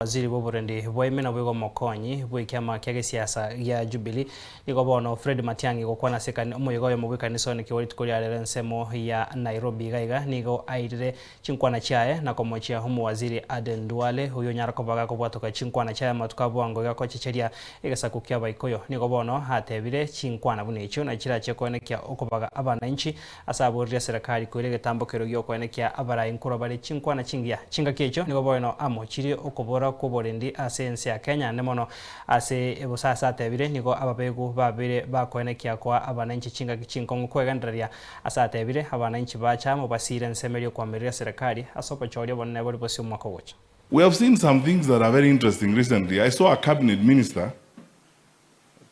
Waziri bw'oborendi bwaime naboigo omokonyi bw'ekiama kia gesiasa gia Jubilee nigo bono Fred Matiang'i gokwana ase omoyega oyomo bw'ekanisa one kegwa rituko ria rero ensemo ya Nairobi iga iga nigo airire chinkwana chiaye na komochia omowaziri Aden Duale oyio onyara koba gakobwatoka chinkwana chiaye amatuko a bwango iga gochecheria egesaku kia Abaikoyo. Nigo bono atebire chinkwana buna echio nachirachie koenekia okobaga abananchi Ase aboririe eserekari koira egetambo keria gi'okoenekia abarai nkorwa bare chinkwana chingiya. Chingaki echio nigo bono amochirie okobora kw'oborendi ase ense ya Kenya naende mono ase bosa ase atebire nigo ababegu babeire bakoenekia koa abananchi chingaki chinkong'u kwegendereria. Ase atebire abananchi bacha amo basiire ensemo eria okoamerera eserekari ase obochori obonene bori bosio omwaka ogocha. We have seen some things that are very interesting recently. I saw a cabinet minister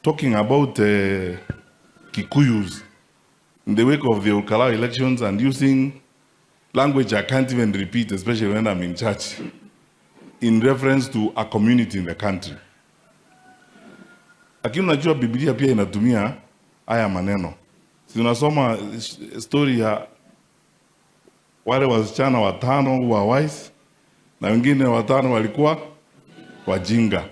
talking about Kikuyus In the wake of the Olkalau elections and using language I can't even repeat especially when I'm in church in reference to a community in the country. Lakini unajua Biblia pia inatumia haya maneno. Si unasoma story ya wale wasichana watano wa wise na wengine watano walikuwa wajinga.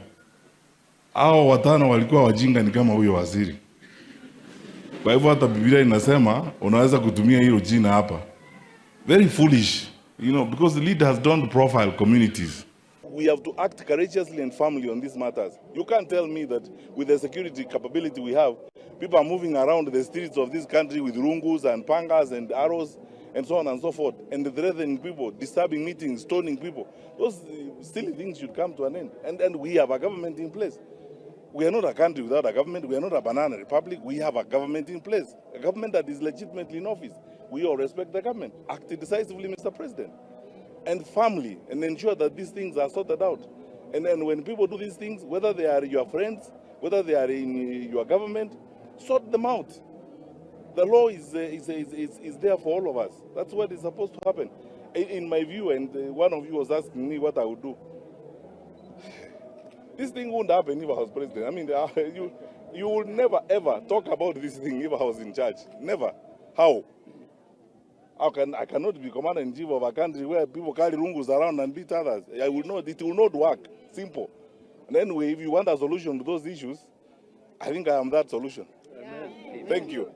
Hao watano walikuwa wajinga ni kama huyo waziri. Kwa hivyo hata Biblia inasema unaweza kutumia hilo jina hapa. Very foolish, you know, because the leaders don't profile communities. We have to act courageously and firmly on these matters. You can't tell me that with the security capability we have, people are moving around the streets of this country with rungus and pangas and arrows and so on and so forth, and threatening people, disturbing meetings, stoning people. Those silly things should come to an end. And, and we have a government in place. We are not a country without a government. We are not a banana republic. We have a government in place, a government that is legitimately in office. We all respect the government. Act decisively, Mr. President, and firmly, and ensure that these things are sorted out. And then when people do these things, whether they are your friends, whether they are in your government, sort them out. The law is, is, is, is, is there for all of us. That's what is supposed to happen. In, in my view, and one of you was asking me what I would do. This thing wouldn't happen if I was president. I mean, you, you would never ever talk about this thing if I was in charge. Never. How? How can I cannot be commander in chief of a country where people carry rungus around and beat others. I will not. It will not work. Simple. And anyway, if you want a solution to those issues, I think I am that solution. Yeah. Thank you.